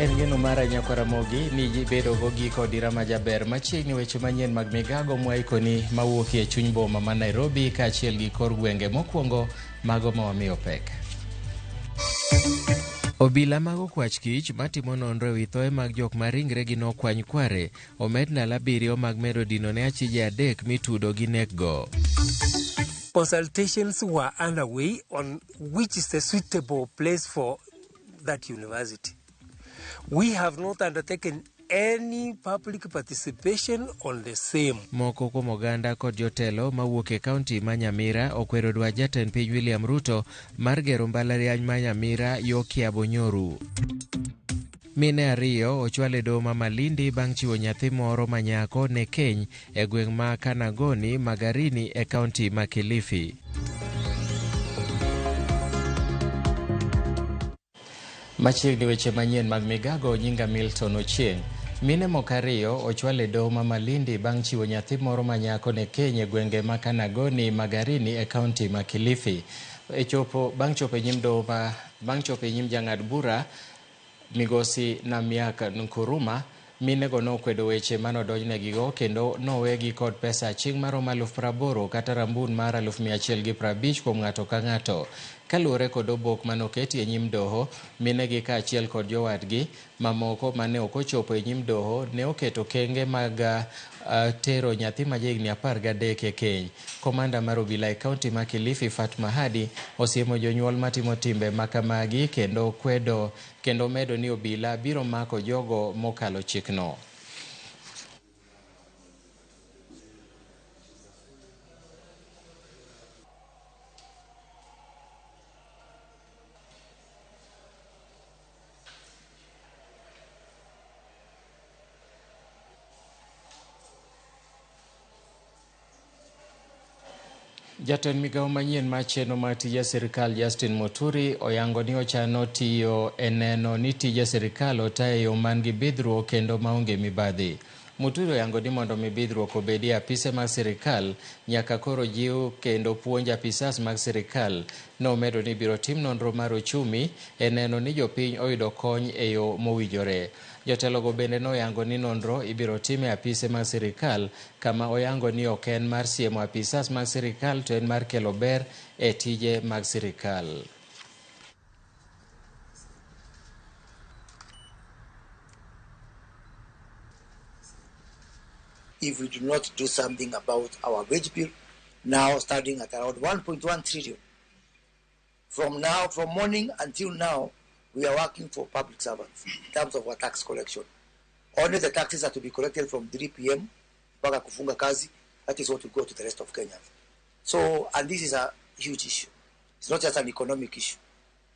En geno mara Nyakwar Ramogi ni ji bedo go gi kod ira majaber. Machiegni weche manyien mag migago mwaikoni mawuok e chuny boma ma Nairobi kaachiel gi kor gwenge mokwongo mago ma wamiyo pek. Obila mag okwach kich matimo nonro ewi thoe mag jok ma ringregi nokwany kware omed ndalo 7 mag medo dino ne achije 3 mitudo gi nekgo. Consultations were underway on which is the suitable place for that university. We have not undertaken any public participation on the same. Moko kuom oganda kod jotelo mawuok e kaunti ma Nyamira okwero dwach jatend piny William Ruto mar gero mbalariany ma Nyamira yo Kiabonyoru. Mine 2 ochwal e doho ma Malindi bang' chiwo nyathi moro ma nyako ne keny e gweng' ma Kanagoni Magarini e kaunti ma Kilifi. Machiegni weche manyien mag migago, nyinga Milton Ochieng. Mine moko 2 ochwal e doho ma Malindi bang' chiwo nyathi moro ma nyako ne keny e gwenge ma Kanagoni Magarini e kaunti ma Kilifi. E chopo bang' chopo e nyim doho ma bang' chopo e nyim jang'ad bura Migosi Namiak Nkuruma, minego nokwedo weche manodonjnegigo kendo nowegi kod pesa aching' maromo 80,000 kata rambun mar 150,000 kuom ng'ato ka ng'ato. Kaluwore kod obok manoketi e nyim doho, minegi kaachiel kod jowadgi mamoko mane ok ochopo e nyim doho ne oketo kenge mag tero nyathi ma jahigni 13 e keny. Komanda mar obila e kaunti ma Kilifi Fatma Hadi osiemo jonyuol matimo timbe makamagi kendo kwedo kendo medo ni obila biro mako jogo mokalo chikno. Jatend migawo manyien mar chenro mar tije sirikal Justin Muturi oyango ni ochano tiyo e neno ni tije sirikal otayo e yo man gi bidhruok kendo maonge mibadhi. Muturi oyango ni mondo mi bidhruok obedi e apise mag sirikal nyaka koro jiw kendo puonj apisas mag sirikal. Nomedo ni biro tim nonro mar ochumi e neno ni jopiny oyudo kony e yo mowinjore. Jotelogo bende noyango ni nonro ibiro tim e apise mag sirikal kama oyango ni ok en mar siemo apisas mag sirikal to en mar kelo ber e tije mag sirikal. If we do not do something about our wage bill, now starting at around 1.1 trillion. From now, from morning until now, we are working for public servants in terms of our tax collection. Only the taxes are to be collected from 3 p.m. mpaka kufunga kazi. That is what will go to the rest of Kenyans. So, and this is a huge issue. It's not just an economic issue.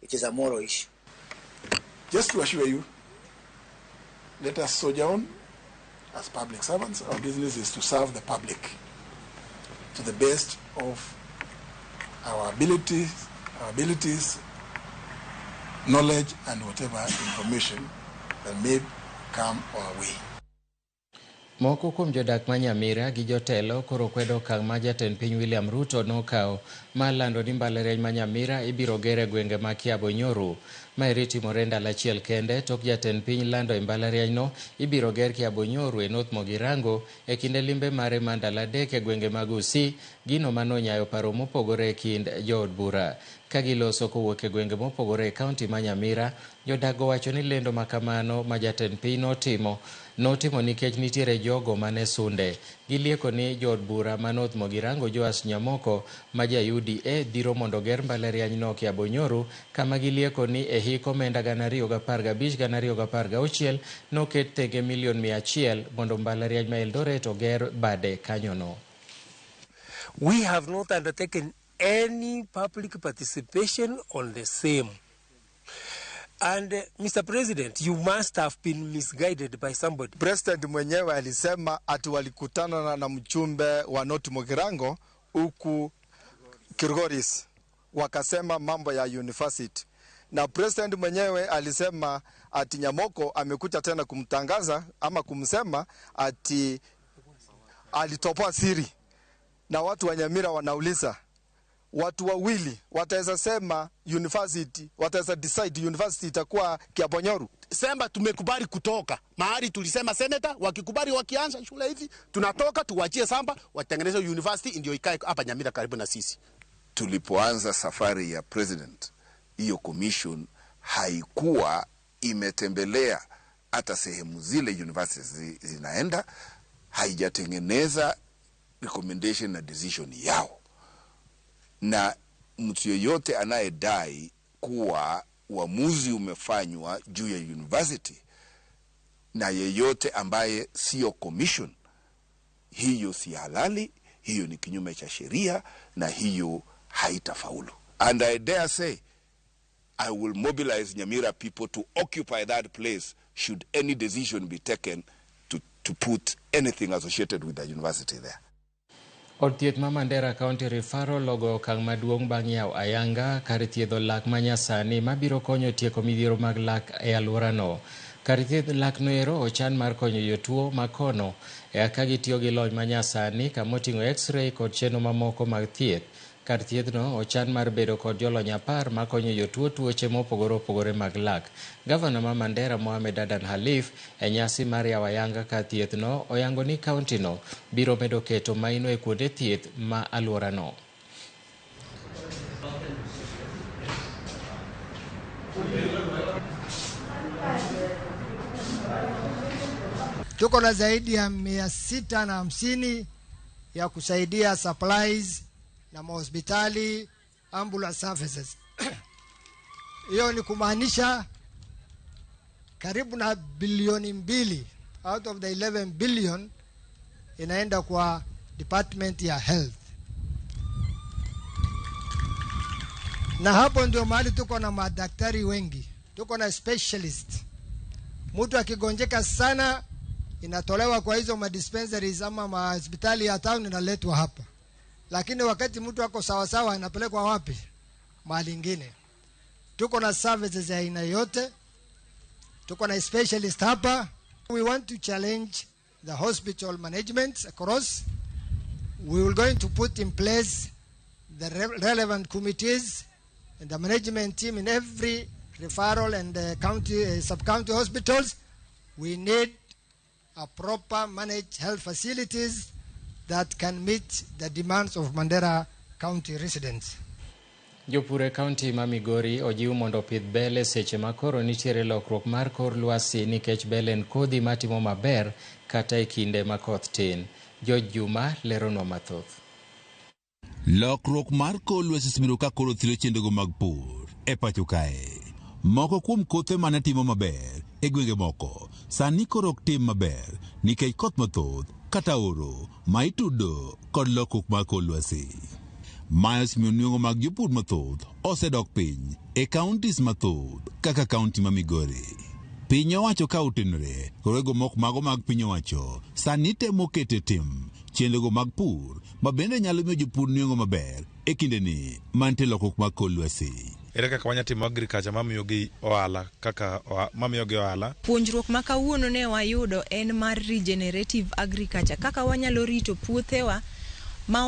It is a moral issue. Just to assure you, let us soldier on as public servants. Our business is to serve the public to the best of our abilities, knowledge, and whatever information that may come our way. Moko kuom jodak ma Nyamira gi jotelo koro kwedo okang' ma jatend piny William Ruto nokawo mar lando ni mbalariany ma Nyamira ibiro ger e gwenge ma Kiabonyoru. Maeri timore ndalo achiel kende tok jatend piny lando e mbalarianyno ibiro ger Kiabonyoru e North Mogirango e kinde limbe mare ma ndalo 3 e gwenge mag Usii, gino manonyayo paro mopogore e kind jood bura. Ka giloso kowuok e gwenge mopogore e kaunti ma Nyamira, jodak go wacho ni lendo makamano ma jatend piny notimo nikech nitiere jogo mane sunde. Gilieko ni jood bura ma North Mogirango Joash Nyamoko ma ja UDA dhiro mondo ger mbalarianyno Kiabonyoru, kama gilieko ni e hik omenda 2015-2016 noket tenge milion 100 mondo mbalariany ma Eldoret oger bade kanyono. We have not undertaken any public participation on the same. And Mr. President, you must have been misguided by somebody. President mwenyewe alisema ati walikutana na mchumbe wa North Mogirango huku Kilgoris, wakasema mambo ya university. Na president mwenyewe alisema ati Nyamoko amekuja tena kumtangaza ama kumsema ati alitopoa siri. Na watu wa Nyamira wanauliza, Watu wawili wataweza sema university, wataweza decide university itakuwa Kiabonyoru. Sema tumekubali kutoka mahali tulisema seneta, wakikubali wakianza shule hivi tunatoka, tuwachie samba watengeneze university ndio ikae hapa Nyamira karibu na sisi. Tulipoanza safari ya president, hiyo commission haikuwa imetembelea hata sehemu zile universities zinaenda, haijatengeneza recommendation na decision yao, na mtu yeyote anayedai kuwa uamuzi umefanywa juu ya university na yeyote ambaye sio commission, hiyo si halali, hiyo ni kinyume cha sheria na hiyo haitafaulu. And I dare say I will mobilize Nyamira people to occupy that place should any decision be taken to put anything associated with the university there. Od thieth ma Mandera County Referral ogo okang' maduong' bang' yawo ayanga kar thiedho lak manyasani mabiro konyo tieko midhiero mag lak e alworano. Kar thieth lak noero ochan mar konyo jotuo makono ka gitiyo gi lony manyasani kamoting'o x-ray kod chenro mamoko mag thieth. Kar thiethno ochan mar bedo kod jolony 10 makonyo jotuo tuoche mopogore opogore mag lak. Gavana ma Mandera Mohamed Adan Khalif e nyasi mar yawo ayanga kar thiethno oyango ni kauntino biro medo keto maino e kuonde thieth ma alworano. Tuko na zaidi ya 650 ya kusaidia supplies na mahospitali, ambulance services. Hiyo ni kumaanisha karibu na bilioni 2 out of the 11 billion inaenda kwa department ya health. Na hapo ndio mahali tuko na madaktari wengi, tuko na specialist. Mtu akigonjeka sana inatolewa kwa hizo madispensaries ama mahospitali ya town inaletwa hapa. Lakini wakati mtu ako sawa sawa anapelekwa wapi? Mahali ingine. Tuko na services ya aina yote. Tuko na specialist hapa. We want to challenge the hospital management across. We will going to put in place the relevant committees and the management team in every referral and county, sub-county hospitals. We need a proper managed health facilities that can meet the demands of Mandera County residents. Jopur e kaunti ma Migori ojiw mondo opidh bel e seche ma koro nitiere lokruok mar kor lwasi nikech bel en kodhi matimo maber kata e kinde ma koth tin. George Juma leronwa mathoth. Lokruok mar kor lwasi osebedo ka koro thiro chenrogo mag pur e pacho kae. Moko kuom kothe mane timo maber e gwenge moko sani koro ok tim maber nikech koth mathoth kata oro ma itudo kod lokruok mar kor lwasi. Mae osemiyo nweng'o mag jopur mathoth osedok piny e kauntis mathoth kaka kaunti ma Migori. Piny owacho ka otenore rowego mok mago mag piny owacho sani temo keto e tim chenrogo mag pur ma bende nyalo miyo jopur nweng'o maber e kindeni mantie lokruok mag kor lwasi. Ere kaka wanyalo timo agriculture mamiyogi ohala kaka mamiyogi ohala. Puonjruok ma kawuono ne wayudo en mar regenerative agriculture, kaka wanyalo rito puothewa ma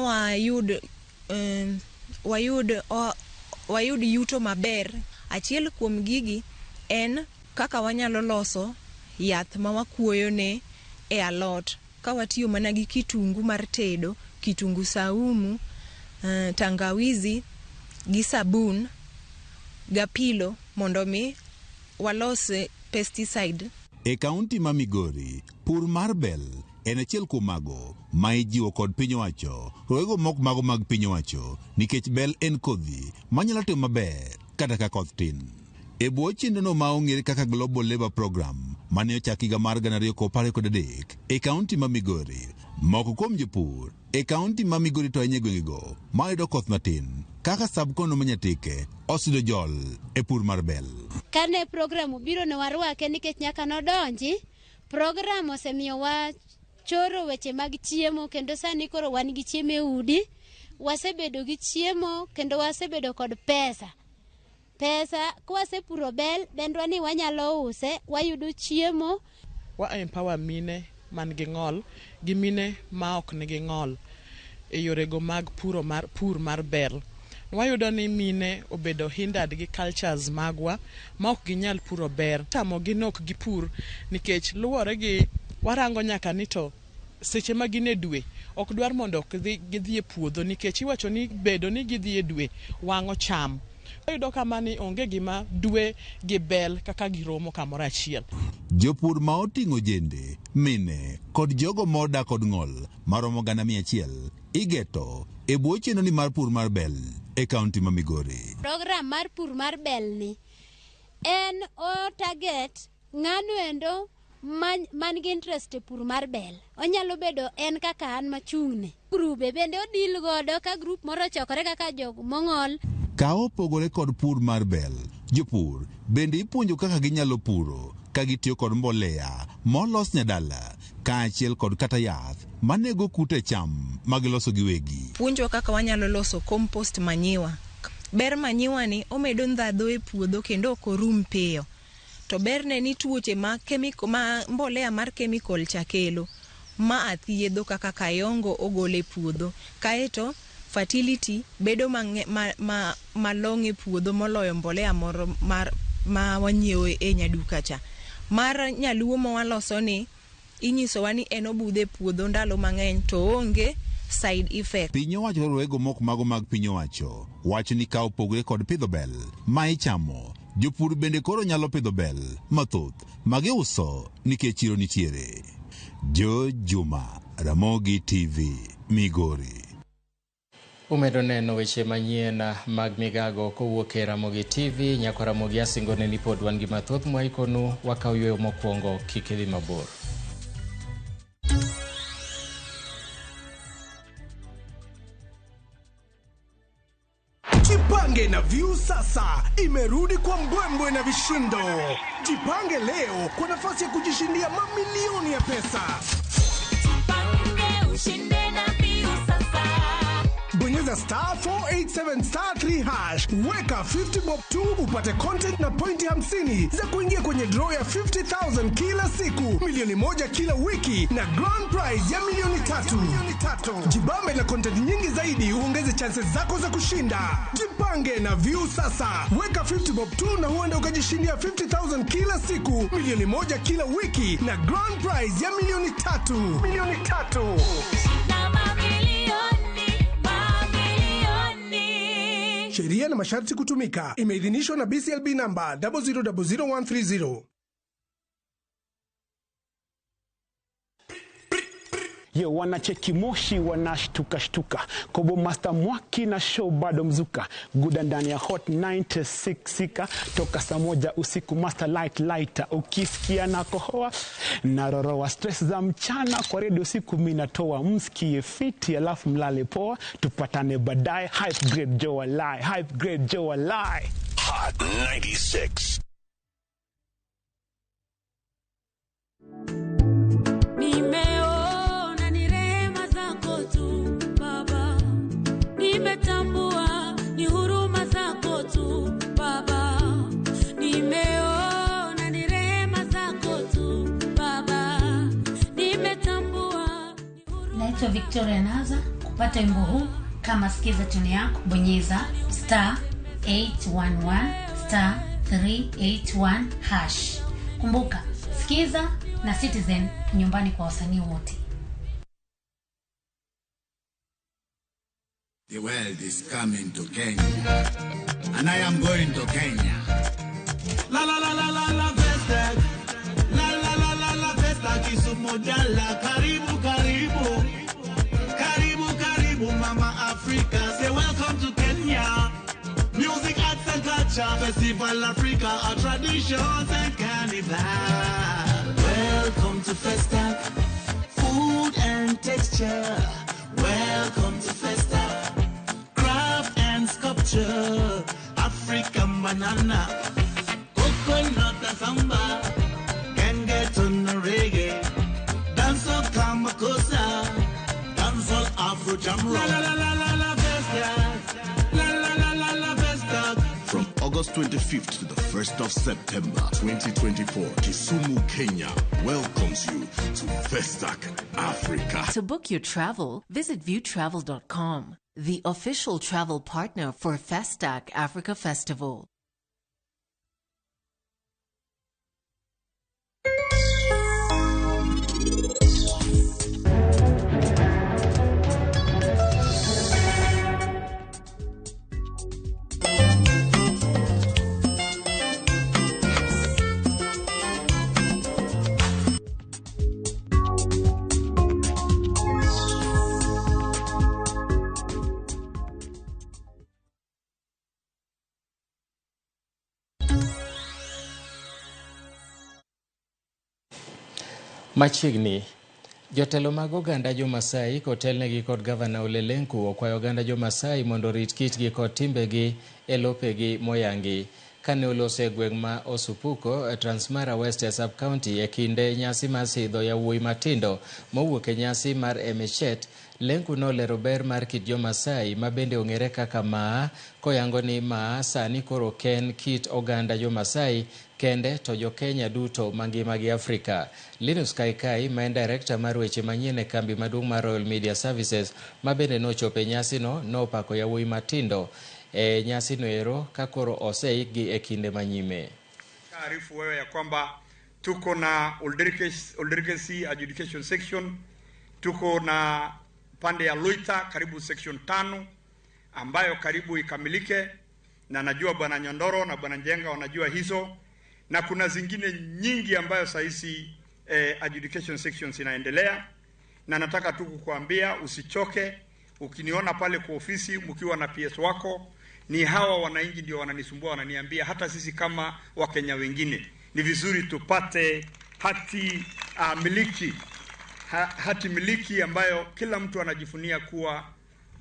wayud yuto maber. Achiel kuom gigi en kaka wanyalo loso yath ma wakuoyo ne e alot ka watiyo mana gi kitungu mar tedo, kitungu saumu, tangawizi gi sabun gapilo mondo mi walos pesticide. E kaunti ma Migori, pur mar bel en achiel kuom mago ma ijiwo kod piny owacho rowego mok mago mag piny owacho nikech bel en kodhi manyalo timo maber kata ka koth tin. E bwo chenrono ma ong'ere kaka Global Labour Program mane ochak higa mar 2023 e kaunti ma Migori, moko kuom jopur e kaunti ma Migori to ahinya e gwengego mayudo koth matin kaka sub-county ma Nyatike oseyudo jol e pur mar bel. Kane program obiro ne warwake nikech nyaka nodonji, program osemiyo wachoro weche mag chiemo kendo sani koro wan gi chiemo e udi, wasebedo gi chiemo kendo wasebedo kod pesa. Pesa kwasepuro bel, bendwa ni wanyalo use, wayudo chiemo. Wa empower mine man gi ng'ol gi mine ma ok nigi ng'ol e yorego mag pur mar bel. Wayudo ni mine obedo hindered gi cultures magwa ma ok ginyal puro ber. Tamogi ni ok gipur nikech luwore gi warango nyaka ni to seche ma gin e dwe ok dwar mondo gidhi e puodho nikech iwacho ni bedo ni gidhi e dwe wang'o cham. Wayudo kama ni onge gima dwe gi bel kaka giromo kamoro achiel. Jopur ma oting'o ojende, mine kod jogo ma odak kod ng'ol maromo 100,000 igeto e bwo chenro ni mar pur mar bel e kaunti ma Migori. Program mar pur mar bel ni en o target ng'ano endo man gi interest e pur mar bel. Onyalo bedo en kaka an machung'ne. Grube bende odil godo ka grup moro ochokore kaka jok mong'ol. Ka opogore kod pur mar bel, jopur bende ipuonjo kaka ginyalo puro ka gitiyo kod mbolea molos nyadala kaachiel kod kata yath manego kute cham magiloso giwegi. Puonjwa kaka wanyalo loso compost manyiwa. Ber manyiwa ni omedo ndhadhu e puodho kendo ok orum piyo. To berne ni tuoche ma chemical, ma mbolea mar chemical cha kelo ma thiedho kaka kayongo ogolo e puodho. Kaeto fertility bedo malong'o e puodho moloyo mbolea moro mar ma wanyiewo e nyaduka cha. Mar nyaluo ma waloso ni inyisowa ni en obudho e puodho ndalo mang'eny to oonge side effect. Piny owacho rowego mok mago mag piny owacho wacho ni ka opogore kod pidho bel ma ichamo, jopur bende koro nyalo pidho bel mathoth ma giuso nikech chiro nitiere. Joe Juma, Ramogi TV, Migori. Umedo neno weche manyien mag migago kowuok e Ramogi TV. Nyako Ramogi asingone ni pod wan gi mathoth mwaikonu. Wakaw yweyo mokwongo, kik idhi mabor. Jipange na Viusasa imerudi kwa mbwembwe na vishindo. Jipange leo kwa nafasi ya kujishindia mamilioni ya pesa. Ushinde na Viusasa. Bonyeza star 487 star 3 hash, weka 50 bob tu upate content na pointi 50 za kuingia kwenye draw ya 50,000 kila siku, 1,000,000 kila wiki na grand prize ya 3,000,000. Jibambe na content nyingi zaidi uongeze chances zako za kushinda. Jipange na Viusasa, weka 50 bob tu na huenda ukajishindia 50,000 kila siku, 1,000,000 kila wiki na grand prize ya 3,000,000. 3,000,000. Na mamilioni, mamilioni. Sheria na masharti kutumika. Imeidhinishwa na BCLB namba 0000130. Yo, wanacheki moshi wanashtuka shtuka. Kobo Master Mwaki na show bado mzuka. Guda ndani ya Hot 96 sika toka saa 1 usiku. Master Light Lighter ukisikia na kohoa na roroa stress za mchana kwa radio usiku mimi natoa. Msikie fiti alafu mlale poa, tupatane baadaye. Hype Grade Joe Alai, Hype Grade Joe Alai. Hot 96. Nimeona ni rehema zako tu Baba, nimetambua ni huruma zako tu Baba, nimeona ni rehema zako tu Baba, nimetambua. Naitwa Victoria Naza. Kupata wimbo huu kama sikiza tune yako, bonyeza star 811 star 381 hash. Kumbuka, sikiza na Citizen nyumbani kwa wasanii wote. The world is coming to Kenya, and I am going to Kenya. La la la la la la Festa, la la la la la Festa, Kisumu Dala, karibu karibu, karibu karibu Mama Africa. Say welcome to Kenya. Music, arts and culture, Festival Africa, our traditions and carnival. Welcome to Festa, food and texture. Welcome to Festa, craft and sculpture. African banana, coconut and samba, genge to reggae, dancehall kamakosa, dancehall Afro jam rock. La la la la la la Festa, la la la la la Festa. From August 25th to the 1st of September 2024, Kisumu, Kenya welcomes you to Festac Africa. To book your travel, visit viewtravel.com. The official travel partner for Festac Africa Festival. Machiegni, jotelo mag oganda jo-Masai kotelnegi kod gavana Ole Lenku okwayo oganda jo-Masai mondo orit kitgi kod timbegi e lopegi moyangi. Kane oloso e gweng' ma Osupuko, Transmara West e sub-county e kinde nyasi mar sidho yawuoyi matindo mowuok e nyasi mar Emeshet, Lenku nolero ber mar kit jo-Masai ma bende ong'ere kaka Maa, koyango ni Maa sani koro ken kit oganda jo-Masai kende to jo-Kenya duto mangima gi Afrika. Linus Kaikai, ma en director mar weche manyien e kambi maduong' mar Royal Media Services, ma bende nochopo e nyasino, nopako yawuoyi matindo e nyasino ero ka koro oseikgi e kinde manyime. Taarifu wewe ya kwamba tuko na Olderkesi adjudication section, tuko na pande ya Loita karibu section 5 ambayo karibu ikamilike, na najua bwana Nyondoro na bwana Njenga wanajua hizo, na kuna zingine nyingi ambayo sahizi adjudication sections inaendelea, na nataka tu kukuambia usichoke. Ukiniona pale kwa ofisi mkiwa na PS wako, ni hawa wananchi ndio wananisumbua, wananiambia hata sisi kama Wakenya wengine ni vizuri tupate hati miliki hati miliki ambayo kila mtu anajifunia kuwa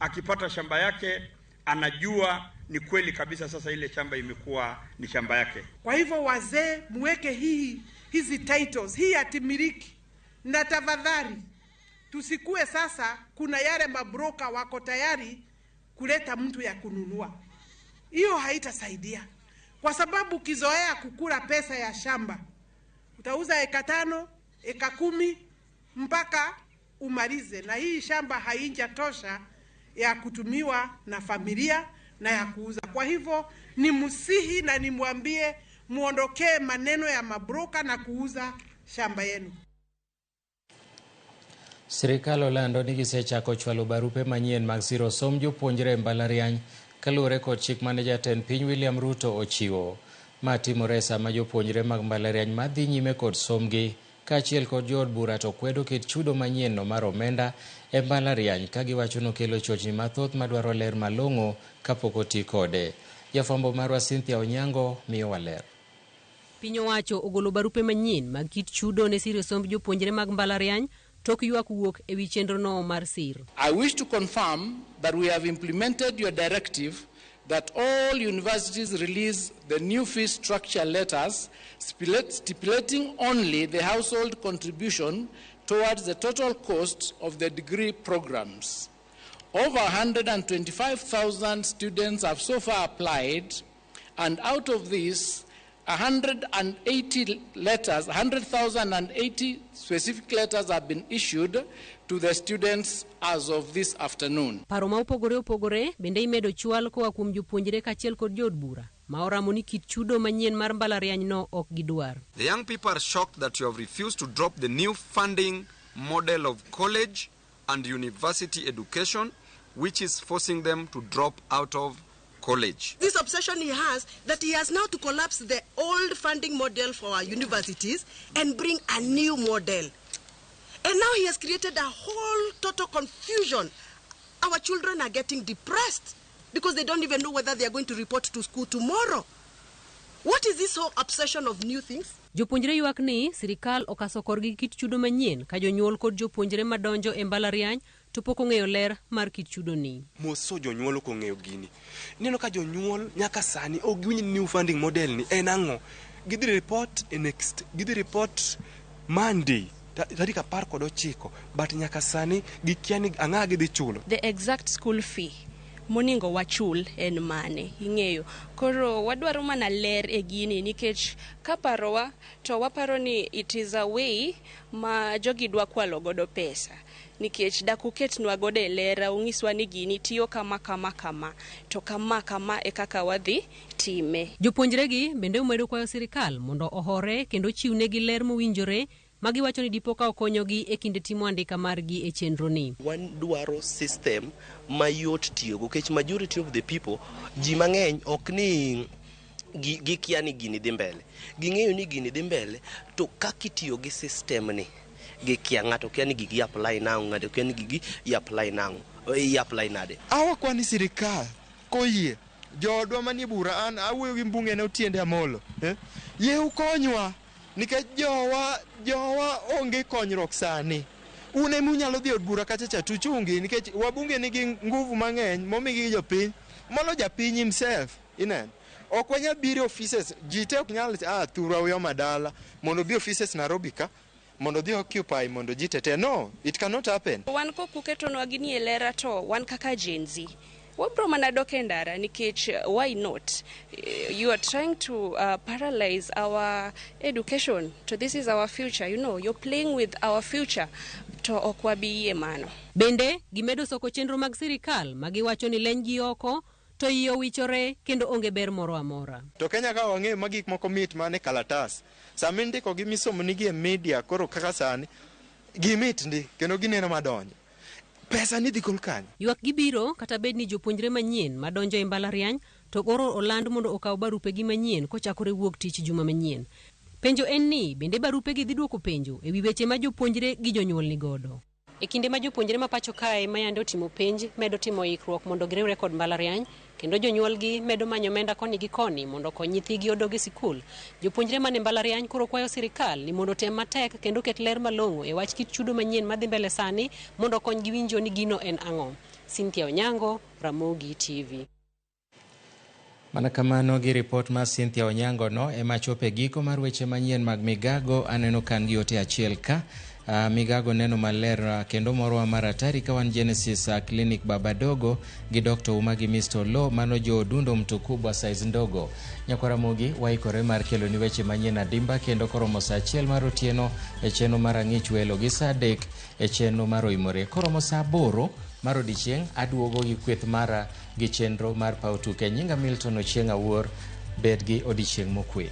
akipata shamba yake anajua ni kweli kabisa sasa ile shamba imekuwa ni shamba yake. Kwa hivyo wazee, muweke hizi titles, hii hati miliki, na tafadhali tusikue sasa kuna yale mabroka wako tayari kuleta mtu ya kununua. Hiyo haitasaidia. Kwa sababu ukizoea kukula pesa ya shamba, utauza eka 5, eka 10 mpaka umalize, na hii shamba haijatosha ya kutumiwa na familia na ya kuuza. Kwa hivyo ni msihi na nimwambie muondokee maneno ya mabroka na kuuza shamba yenu. Sirikal olando ni gisechako chwalo barupe manyien mag siro somb jopuonjre e mbalariany kaluwore kod chik mane jatend piny William Ruto ochiwo. Ma timore sama jopuonjre mag mbalariany madhi nyime kod sombgi kaachiel kod jood bura to kwedo kit chudo manyien no mar omenda e mbalariany ka giwacho nokelo chochni mathoth madwaro ler malong'o kapok oti kode. Jafwambo marwa Cynthia Onyango miyowa ler. Piny owacho ogolo barupe manyien mag kit chudo ne siro somb jopuonjre mag mbalariany tok ywak wuok ewi chenrono mar sir. I wish to confirm that we have implemented your directive that all universities release the new fee structure letters stipulating only the household contribution towards the total cost of the degree programs. Over 125,000 students have so far applied, and out of these, 180 letters, 100,080 specific letters have been issued to the students as of this afternoon. Paro ma opogore opogore bende imedo chwal koa kuom jopuonjre kaachiel kod jood bura ma oramo ni kit chudo manyien mar mbalariany no ok gidwar. The young people are shocked that you have refused to drop the new funding model of college and university education, which is forcing them to drop out of college. This obsession he has, that he has now to collapse the old funding model for our universities and bring a new model. And now he has created a whole total confusion. Our children are getting depressed because they don't even know whether they are going to report to school tomorrow. What is this whole obsession of new things? Jopuonjre ywak ni sirikal okaso korgi kit chudo manyien ka jonyuol kod jopuonjre madonjo e mbalariany to pok ong'eyo ler mar kit chudo ni. Moso jonyuol ok ong'eyo gini. Ineno ka jonyuol nyaka sani ok giwinj ni new funding model ni en ang'o. Gidhi report e next, gidhi report Monday tarik 19, but nyaka sani gikia ni ang'a gidhi chulo. The exact school fee moningo wachul en mane ing'eyo. Koro wadwaro mana ler e gini nikech kaparowa to waparo ni it is a way ma jogi dwa kwalo godo pesa. Nikech dak uketnwa godo e lera ung'iswa ni gini tiyo kama kama kama to kama kama e kaka wadhi time. Jopuonjregi bende omedo kwayo sirikal mondo ohore kendo ochiwnegi ler mowinjore ma giwacho ni dipo ka okonyogi e kinde timo andika margi e chenroni. Wan dwaro system mayot tiyogo nikech majority of the people, ji mang'eny ok ni gikia ni gini dhi mbele. Ging'eyo ni gini dhi mbele to kaka itiyo gi system ni gikia. Ng'ato kia ni gigi apply nang'o, ng'ato kia ni gigi i apply nang'o, i apply nade. Awakwa ni sirikal koyie joodwa manie bura an awuoyo gi mbunge ne Otiende Amolo, eh? Yie ukonywa nikech jowa jowa onge konyruok sani. Un ema unyalo dhi e od bura kacha cha tuchungi nikech wabunge nigi nguvu mang'eny momigi gi jopiny molo japiny himself ineno. Ok wanyal biro e offices, ji te ok nyal ah thurwa uyoma dala mondo obi offices Nairobi ka mondo odhi occupy mondo ji tete. No, it cannot happen. Wan kok uketonwa gini e lera to wan kaka Gen Z wabro mana dok e ndara nikech why not? You are trying to paralyze our education to this is our future, you know, you're playing with our future to ok wabi yie mano. Bende gimedo soko chenro mag sirikal ma giwacho ni leny gi oko to iye owichore kendo onge ber moro amora. To Kenya ka wang'eyo ma gik moko mit mana e kalatas. Sama indiko gi misomonigi e media koro kaka sani gimit ndi kendo gineno madonjo. Pesa ni dhi gol kanye? Ywak gi biro kata bed ni jopuonjre manyien madonjo e mbalariany to koro oland mondo okaw barupegi manyien kochakore wuok tich juma manyien. Penjo en ni bende barupegi dhi duoko penjo e wi weche ma jopuonjre gi jonyuol ni godo. E kinde ma jopuonjre ma pacho kae ma yande otimo penj medo timo ikruok mondo giriwre kod mbalariany kendo jonyuolgi medo manyo omenda koni gi koni mondo okony nyithigi odog e sikul. Jopuonjre mane mbalariany koro kwayo sirikal ni mondo otem matek kendo oket ler malong'o e wach kit chudo manyien madhi mbele sani mondo okonygi winjo ni gino en ang'o. Cynthia Onyango, Ramogi TV. Mana kamano gi ripot mar Cynthia Onyango no ema chopo e giko mar weche manyien mag Migago. Aneno ka an gi ote achiel ka. Migago neno maler kendo morowa mar atari ka wan Genesis Clinic Baba Dogo gi Dr. Uma gi Mr. Lo mano jo Odundo Mtukubwa size ndogo. Nyakwara Ramogi waikore mar kelo ni weche manyien adimba kendo koromo saa 1 mar otieno e chenro mar Ang'ich Welo gi saa 3 e chenro mar Oimore. Koromo saa 8 mar odiechieng' aduogo gi kweth mara gi chenro mar paw tuke. Nyinga Milton Ochieng' Awuor, bed gi odiechieng' mokwe.